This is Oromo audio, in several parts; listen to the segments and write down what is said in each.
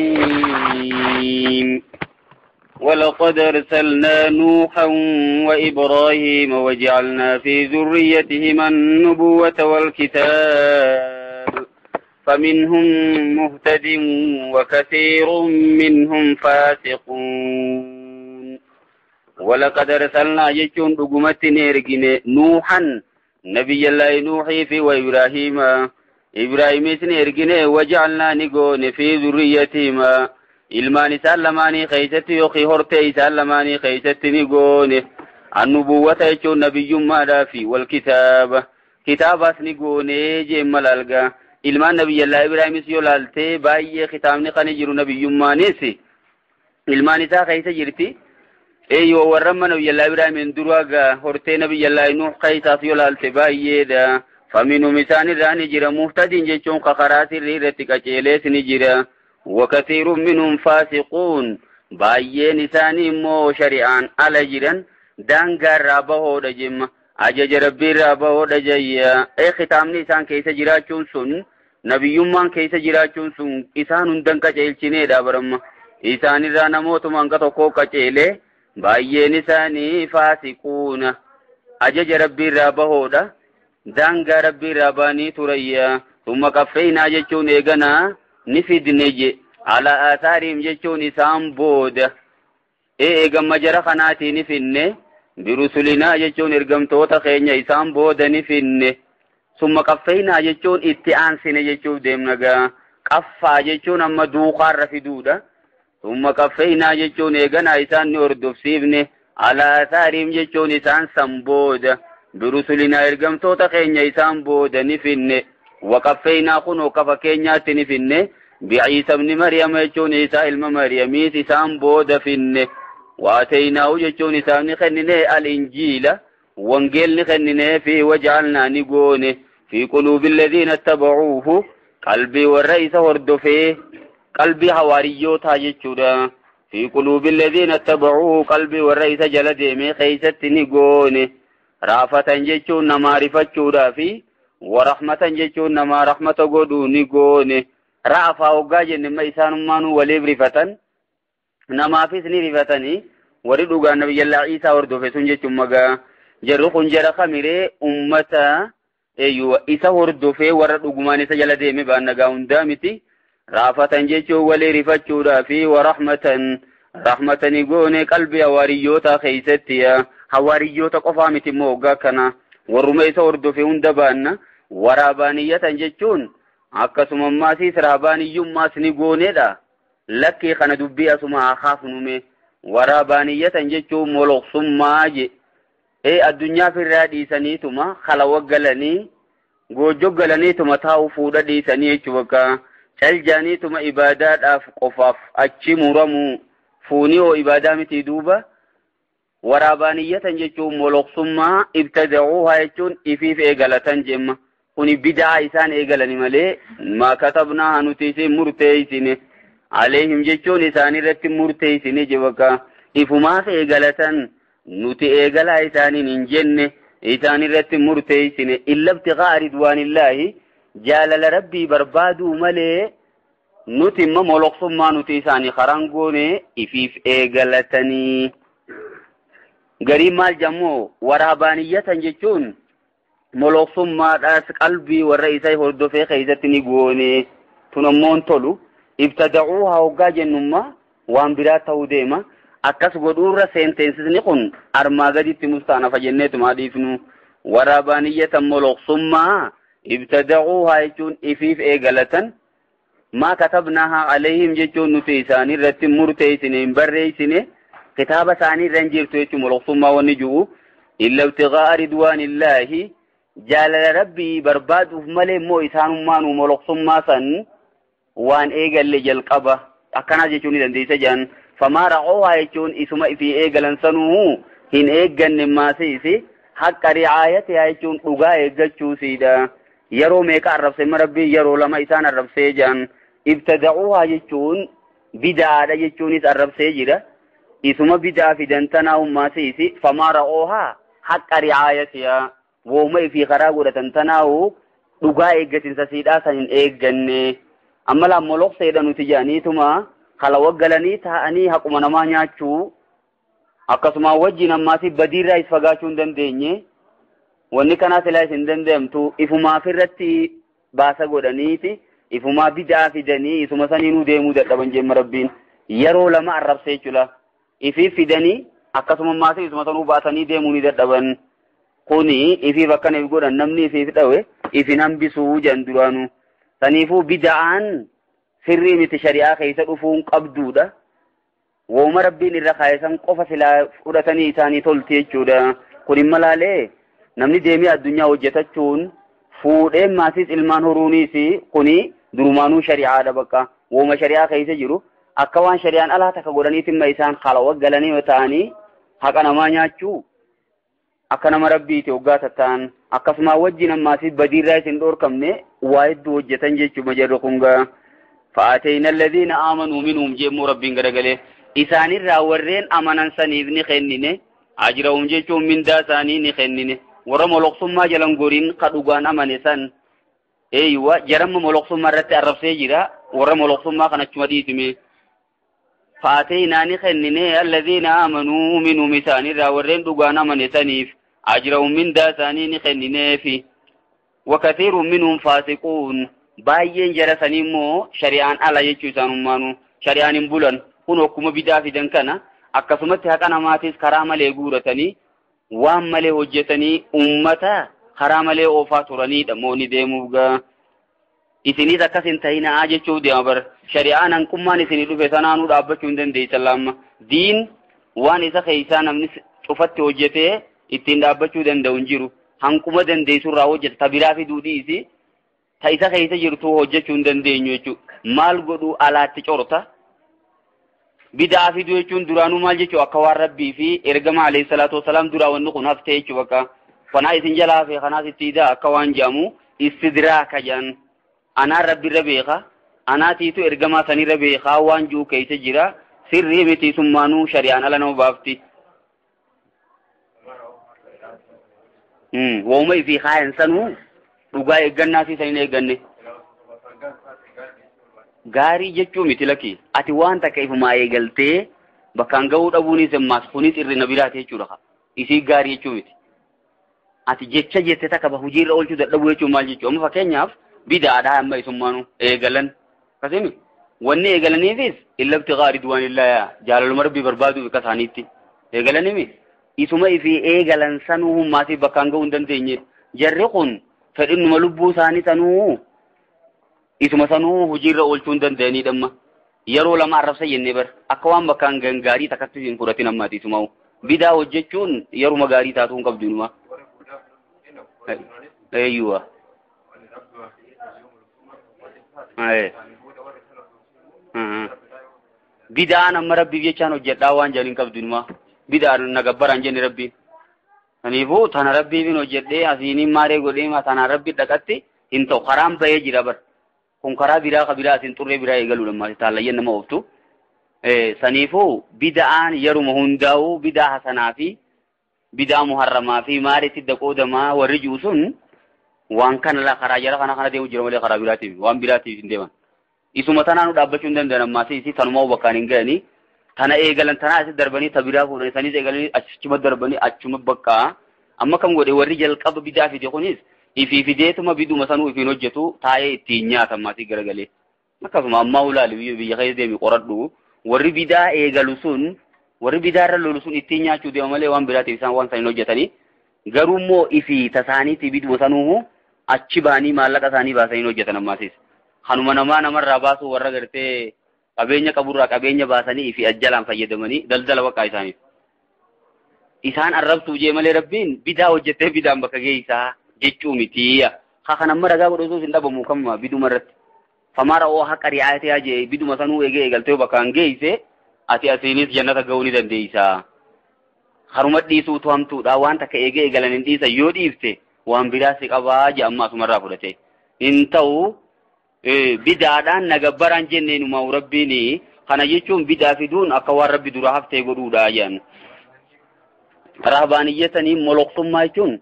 الرجيم. ولقد أرسلنا نوحا وإبراهيم وجعلنا في ذريتهما النبوة والكتاب فمنهم مهتد وكثير منهم فاسقون. ولقد أرسلنا جتون دقمت نيرجن نوحا نبي الله نوحي في وإبراهيم إبراهيم نيرجن وجعلنا نقون في ذريتهما ilmaan isaan lamaanii keeysatti yookiin hortee isaan lamaanii keeysatti ni goone annubuwwata jechuun nabiyyummaadhaa fi walkitaaba kitaabaas ni goone jeen malalgaa ilmaan nabiyyallaa Ibraahimis yoo laaltee baay'ee kitaabni kan jiru nabiyyummaanis ilmaan isaa keeysa jirti. Eeyyoo warra amma nabiyyallaa Ibraahimiin dura gaa hortee nabiyyallaa Nuux keeysaas yoo laalte baay'eedha. Faminhum isaan irraa ni jira muhtadiin jechuun karaa sirrii irratti qaceelees ni jira. وكثير منهم فاسقون بايين إساني مو شريعان على جيران دانغار رابهو دجم أجج ربي رابهو دجيا اي ختامني إسان كيس جراچون سن نبيومان كيس جراچون سن إسان هندن كچيلچيني دابرم إسان رانا موت مانكا توكو كچيلي بايين إساني فاسقون أجج ربي رابهو دا دانغار ربي راباني تريا ثم كفينا جچون ايغنا نفدني جي على آثارهم جتون إسان بود إيه إغم جرى خناتي نفنه برسلنا جتون إرغم توتا خينيا إسان بود نفنه ثم قفينا جتون اتعان سنة جتون ديمنغا قفا جتون أما دوخار رفدودا ثم قفينا جتون إغنا إسان نوردف سيبنه على آثارهم جتون إسان سنبود برسلنا إرغم توتا خينيا إسان بود نفنه وقفينا خنو كفا كينيا تنفنه بعيسى ابن مريم يجون عيسى ilma مريم إسان بود فنه وآتيناه يجون إسان خننه الإنجيل وانجيل خننه في وجعلنا نقونه في قلوب الذين اتبعوه قلبي والرئيس وردفه قلبي حواريوتا يجودا في قلوب الذين اتبعوه قلبي والرئيس جلديمي خيست نقونه رافة يجون نمارفة جودا في ورحمة جتون نما رحمة قدو نقونه رأفا وقاجة نما إسان مانو وليب رفتن نما في سني رفتني وردو قال نبي الله عيسى وردو في سنجة مقا جرخ جرخ خميري أمتا أيوة إسا وردو في وردو قماني سجل ديمي بأن قاون دامتي رأفة جتو ولي رفتو رافي ورحمة رحمة نقونه قلبي حواريوتا خيستيا حواريوتا قفامتي موقا كنا ورميس وردو في هندبان ورابانية جتون akkasuma ammaasiis raabaaniyyummaas ni gooneedha lakkii kana dubbii asuma haa kaafnume waraabaaniyyatan jechuun moloqsummaa je ee addunyaa firraa dhiisaniituma kalawa galanii goojjo galaniituma taa'u fuudha dhiisanii jechuu bakka caljaaniituma ibaadaadhaaf qofaaf achi muramu fuunii hoo ibaadaa miti duuba waraabaaniyyatan jechuun moloqsummaa ibtadacuuhaa jechuun ifiif eegalatan jemma kuni bid'aa isaan eegalani malee maa katabnaa nuti isin murteessine aleehim jechuun isaan irratti murteessine jebaka ifumaaf eegalatan nuti eegalaa isaaniin hin jenne isaan irratti murteessine illa ibtigaa ridwaanillaahi jaalala rabbii barbaaduu malee nuti imma moloqsummaa nuti isaanii karaan goone ifiif eegalatanii garii maal jammoo waraabaaniyyatan jechuun moloqsummaadhaas qalbii warra isa hordofee keeysatti ni goone tun ammoon tolu ibtadacuuhaa hoggaa jennummaa waan biraa ta'uu deema akkas godhuurra seenteensisni kun armaa gaditti mustaanafa jenneetuma dhiifnu waraabaaniyyatan moloqsummaa ibtadacuuhaa jechuun ifiif eegalatan maa katabnaahaa alayhim jechuun nuti isaanii irratti murteessine hin barreessine kitaaba isaanii irra hin jirtu jechuun moloqsummaa wanni jiru illa ibtigaa ridwaanillaahi jaalala rabbii barbaaduuf malee immoo isaanummaanuu moloqsummaa san waan eegalle jalqaba akkanaa jechuun ni dandeessa jedhan famaa ra'oohaa jechuun isuma ifii eegalan sanuu hin eegganne maasiisi haqqa ricaayatihaa jechuun dhugaa eeggachuusiidha yeroo meeqa arrabse ma rabbii yeroo lama isaan arrabsee jedhan ibtadacuuhaa jechuun bidaadha jechuunis arrabsee jira isuma bidaa fidan tanaa ummaasiisi famaa ra'oohaa haqqa ricaayatihaa wooma ifii karaa godhatan tanaahu dhugaa eeggatinsa siidhaa san hin eegganne Amma laa moloqseedha nuti jedhaniituma kalawa galanii taa'anii haquma namaa nyaachuu akkasuma wajjin ammaas badiirraa is fagaachuu hin dandeenye wanni kanaa silaa is hin danda'amtu ifumaaf irratti baasa godhaniiti ifumaa bidaa fidanii isuma saniinuu deemuu dadhaban jemma rabbiin yeroo lama arrabsee jechuudha ifiif fidanii akkasuma ammaas isuma sanuu baasanii deemuu ni dadhaban kuni ifiif akkana if godhan namni ifiif dhawe ifin hambisuu jedhan duraanuu saniifuu bida'aan sirrii miti shari'aa keessa dhufuun qabduudha. Wooma rabbiin irra kaayesan qofa silaa fudhatanii isaanii tolti jechuudha. Kun hin malaalee namni deemee addunyaa hojjetachuun fuudhee maasiis ilmaan horuunis kuni durumaanuu shari'aadha bakka. Wooma shari'aa keessa jiru akka waan shari'aan alaa takka godhaniif himma isaan halawa galanii yoo ta'anii haqa namaa nyaachuu akka nama rabbiiti hoggaa tattaan akkasuma wajjin ammaasiis badiirraa isin dhoorkamne waa hedduu hojjetan jechuudha jarri kun gaa. فآتينا الذين آمنوا منهم جيمو ربين غرغله إسان الراورين أمنا سنيف نخنينه أجرهم جيشون من داساني نخنينه ورم ملقسم جلن غورين قدوغان أمن سن أيوة جرم ملقسم مرت الرب سيجرا ورم ملقسم كانت مديتمي فآتينا نخنينه الذين آمنوا منهم إسان الراورين دوغان أمن سنيف أجرهم من داساني نخنينه في وكثير منهم فاسقون baay'een jara sanii immoo shari'aan ala jechuu isaanummaanu shari'aan hin bulan kun okkuma bidaa fidan kana akkasumatti haqa namaatiis karaa malee guuratanii waan malee hojjetanii ummata karaa malee oofaa turaniidha mooni deemuuf gaa isinis akkas hin ta'inaa jechuuf deema bar shari'aan hanqummaan isinii dhufe sanaanuu dhaabbachuu hin dandeessan lamma diin waan isa keessaa namni cufatti hojjetee ittiin dhaabbachuu danda'u hin jiru hanquma dandeessurraa hojjeta ta biraa fiduu dhiisi ta isa keessa jirtu hojjechuu hin dandeenyu jechuudha. Maal godhuu alaatti corta. Bidaa fiduu jechuun duraanuu maal jechuu akka waan rabbii fi ergama alayhi salaatu wasalaam duraa wanni kun haftee jechuu bakka. Kanaa isin jalaa fi kanaas itti hidaa akka waan jedhamu istidraaka jedhan. Anaa rabbirra beeka. Anaatiitu ergamaa sanirra beekaa waan jiru keessa jira. Sirrii miti summaanuu shari'aan ala nama baafti. Wooma ifii kaayan sanuu dhugaa eeggannaa fi saniin eegganne. Gaarii jechuu miti lakki. Ati waan takka ifumaa eegaltee bakkaan ga'uu dhabuunis ammaas kunis irrina biraati jechuudha. Isii gaarii jechuu miti. Ati jecha jette takka hojiirra oolchuu dadhabuu jechuun maal jechuu? Amma fakkeenyaaf bidaadhaa amma isummaanuu eegalan. Akkasimi wanni eegalaniifis illa ibtigaa ridwaanillaa jaalaluma rabbii barbaaduu akka isaaniitti eegalanimi. Isuma ifii eegalan sanuu hummaatiif bakkaan ga'uu hin dandeenye. Jarri kun fedhinnuma lubbuu isaanii sanuu isuma sanuu hojiirra oolchuu hin danda'anii dhamma. Yeroo lama arrabsa jennee bar akka waan bakkaan gaarii takkatti hin fudhatin ammaati isumaa'u. Bidaa hojjechuun yeruma gaarii taatuu hin qabdu inuma. Eeyyuwa. Bidaan amma rabbiif jechaan hojjedhaa waan jedhan hin qabdu inuma. Bidaan na gabbaraan jenne rabbiin. Kanaafuu tana rabbiifin hojjedhee asiiniin maaree godhee tana rabbi dhaqatti hin ta'u karaan bahee jira bar. Kun karaa biraa ka biraa asiin xurree biraa eegaluudha maali taallayyeen nama ooftu. Saniifuu bida'aan yeruma hundaa'uu bidaa hasanaa fi bidaa muharramaa fi maalitti daqoodamaa warri jiru sun waan kana karaa jara kana kana deemu jira malee karaa biraatiif waan biraatiif hin deeman. Isuma tanaanuu dhaabbachuu hin danda'an ammaas isii tanumaa bakkaan hin ga'anii tana eegalan tanaa asi darbanii ta biraa fuudhanii sanis eegalanii achuma darbanii achuma bakkaa amma kam godhe warri jalqaba bidaa fide kunis ifii fideetuma biduma sanuu ifiin hojjetu taa'ee ittiin nyaata ammaasii garagalee. Akkasuma ammaa ulaali biyya keessa deemi qoradhu warri bidaa eegalu sun warri bidaarra lolu sun ittiin nyaachuu deema malee waan biraatiif isaan waan saniin hojjetanii garuu immoo ifii tasaaniitii biduma sanuu achi baanii maallaqa isaanii baasanii hojjetan ammaasiis. Kanuma namaa namarraa baasuu warra gartee qabeenya qaburraa qabeenya baasanii ifii ajjalaan fayyadamanii daldala waqaa isaaniif. Isaan arrabsuu jee malee rabbiin bidaa hojjettee bidaan bakka geessaa jechuu mitiya. Haa kan amma ragaa godhatuus hin dhabamu kamma biduma irratti. Famaa ra'oo haqa ri'aayaa jee biduma sanuu eegee eegaltee bakkaan geesse ati asiinis jannata ga'uu ni dandeessaa. Haruma dhiisuutu hamtuudha waan takka eegee eegalan hin dhiisan yoo dhiifte waan biraa si qabaa jee amma asumarraa fudhate. Hin ta'u bidaadhaan nagabbaraan jenneenumaa rabbiin kana jechuun bidaa fiduun akka waan rabbi dura haftee godhuudha jedhan. Rahbaaniyyatanii moloqsummaa jechuun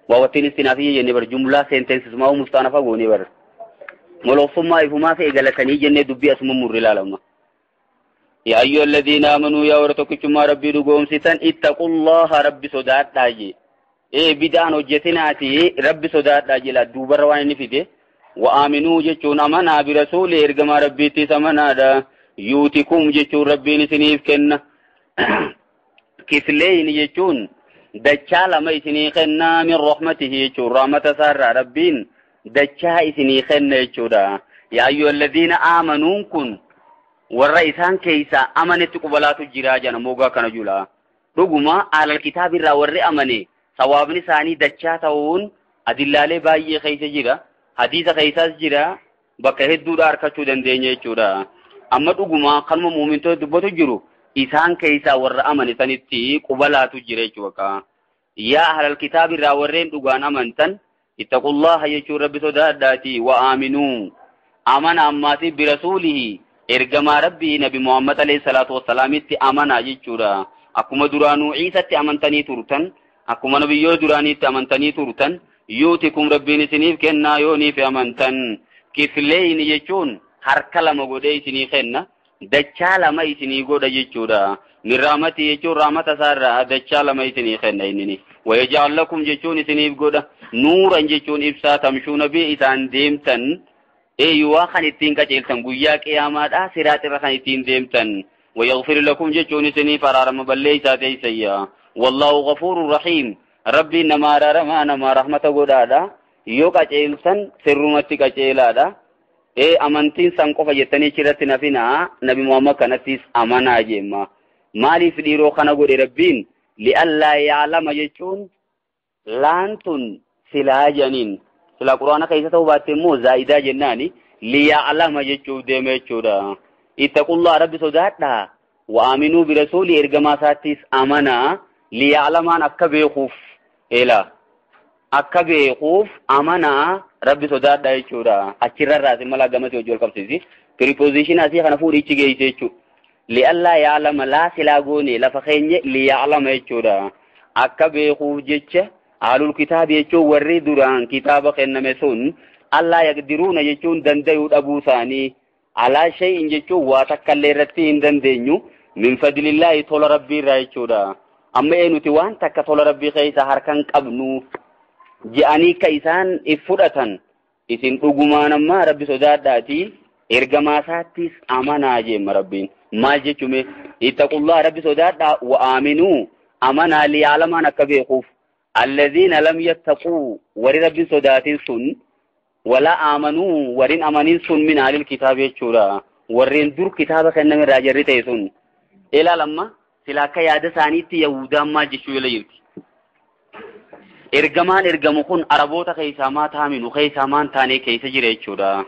waawattiin istinaafiyya jennee bar jumlaa seenteensisumaa mustaanafa goonee bar. Moloksummaa ifumaa fi eegalatanii jennee dubbii asuma murri ilaalama. Yaa ayyuha alladhiina aamanuu yaa warra tokkichummaa rabbii dhugoomsitan ittaqullaha rabbi sodaadhaa jee. Bid'aan hojjetinaati rabbi sodaadhaa jela duubarra waan inni fide. Wa'aaminuu jechuun amanaa birasuuli ergamaa rabbiittis amanaadha. Yuutikum jechuun rabbiin isiniif kenna. Kifleeyni jechuun dachaa lama isinii kennaa min rahmatihi jechuun rahmata isaarraa rabbiin dachaa isinii kenna jechuudha. Yaa ayyuha alladhiina aamanuun kun warra isaan keessaa amanetti qubalaatu jira jana moogaa kana jula. Dhuguma alal kitaabirraa warri amane sawaabni isaanii dachaa ta'uun adillaalee baay'ee keessa jira. Hadiisa keessaas jira. Bakka hedduudha harkachuu dandeenya jechuudha. Amma dhuguma kanuma muumintoota dubbatu jiru isaan keessaa warra amane sanitti qubalaatu jira jechuudha. Yaa ahlal kitaabirraa warreen dhugaan amantan ittaqullaha jechuun rabbi sodaadhaati wa aaminuu amana ammaati birasuulihi ergamaa rabbii nabi Muhammad alayhi salaatu wassalaamitti amanaa jechuudha. Akkuma duraanuu Iisatti amantanii turtan, akkuma nabiyyoota duraaniitti amantanii turtan, yuutikum rabbiin isiniif kennaa yooniif amantan. Kifleeyni jechuun harka lama godhee isinii kenna, dachaa lama isinii godha jechuudha. Min rahmati jechuun rahmata isaarraa dachaa lama isinii kenna innini. Wayaj'al lakum jechuun isiniif godha. Nuuran jechuun ibsaa tamshuuna bi isaan deemtan. Eeyyuwaa kan ittiin qajeeltan guyyaa qiyaamaadhaa siraaxirra kan ittiin deemtan. Wayaghfir lakum jechuun isiniif araarama balleessaa teessayya. Wallaahu ghafuurun rahiim. Rabbiin nama araaramaa nama rahmata godhaadha. Yoo qajeeltan sirrumatti qajeelaadha. Amantiin san qofa jettanii achirratti nafinaa nabi Muhammad kanattis amanaa jeemma. Maaliif dhiiroo kana godhe rabbiin? Li'allaa ya'lama jechuun laan tun silaa jedhaniin. Silaa quraana keessa ta'uu baatte immoo zaa'idaa jennaani liya'lama jechuuf deema jechuudha. Ittaqullaa rabbi sodaadhaa. Wa'aaminuu birasuulii ergamaa isaattis amanaa liya'lamaan akka beekuuf eela. Akka beekuuf amanaa rabbi sodaadhaa jechuudha. Achirra raase mala gamasii hojii wal qabsiisi. Preposition asii kana fuudhichi geesse jechuudha. Li'allaa ya'lama laa silaa goone lafa keenye liya'lama jechuudha. Akka beekuuf jecha ahlul kitaabi jechuun warri duraan kitaaba kenname sun allaa yaqdiruuna jechuun danda'uu dhabuu isaanii alaa shay'in jechuun waa takka illee irratti hin dandeenyu min fadlillaahi tola rabbii irraa jechuudha. Amma nuti waan takka tola rabbii keessa harkan qabnu je'anii ka isaan if fudhatan isin dhugumaan ammaa rabbi sodaadhaati ergamaa isaattis amanaa jeemma rabbiin. Maal jechume ittaqullaa rabbi sodaadhaa wa aaminuu amanaa liya'lamaan akka beekuuf. Alladhiina lam yattaquu warri rabbiin sodaatin sun wala aamanuu warrin amanin sun min ahlil kitaaba jechuudha. Warreen dur kitaaba kenname irraa jarri ta'e sun. Ilaal amma sila akka yaada isaaniitti Yahudaan maal jechuu jala jirti. Ergamaan ergamu kun Araboota keessaa maa taaminu keessaa maan taanee keessa jira jechuudha.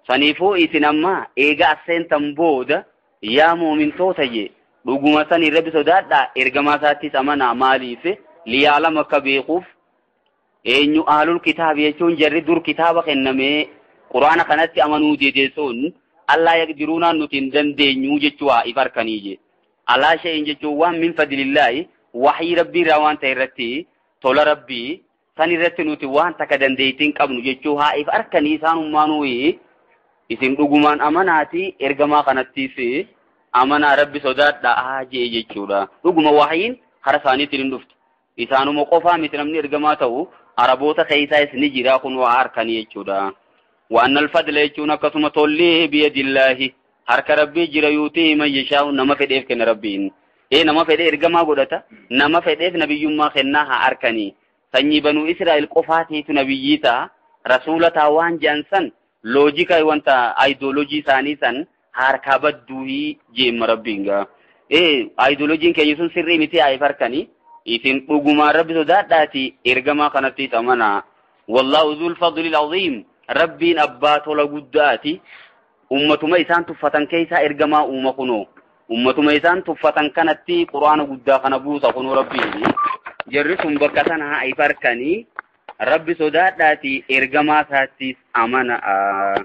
Saniifuu isin amma eega as seentan booda yaa muumintoota jee dhuguma sanii rabbi sodaadhaa ergamaa isaattis amanaa maaliif liyaalama akka beekuuf eenyu ahlul kitaabi jechuun jarri dur kitaaba kennamee quraana kanatti amanuu dide sun allaa yaqdiruunaan nuti hin dandeenyu jechuu haa if harkanii jee. Alaa shay'in jechuun waan min fadlillaahi waxii rabbii irraa waan ta'e irratti tola rabbii san irratti nuti waan takka dandeettiin qabnu jechuu haa if harkanii isaanummaanuu isin dhugumaan amanaati ergamaa kanattis amanaa rabbi sodaadhaa haa jee jechuudha. Dhuguma waxiin hara isaaniitiin hin dhuftu. Isaanuma qofaa miti namni ergamaa ta'u Araboota keessaas ni jira kun waa harkanii jechuudha. Waan alfadla jechuun akkasuma tolli biyadillaahi harka rabbii jira yuutii man yashaa'u nama fedheef kenna rabbiin. Nama fedhee ergamaa godhata nama fedheef nabiyyummaa kennaa haa harkanii. Sanyii banuu Israa'el qofaatiitu nabiyyii ta'a rasuula ta'a waan jedhan san loojika wanta aayidooloojii isaanii san harkaa badduuhii jeemma rabbiin gaa. Aayidooloojiin keenya sun sirrii miti haa if harkanii. Isin dhugumaan rabbi sodaadhaati ergamaa kanattis amanaa. Wallaahu zul fadlil aziim rabbiin abbaa tola guddaati. Ummatuma isaan tuffatan keessaa ergamaa uuma kunoo. Ummatuma isaan tuffatan kanatti quraana guddaa kana buusa kunoo rabbiin. Jarri sun bakka sana haa if harkanii rabbi sodaadhaati ergamaa isaattis amanaa.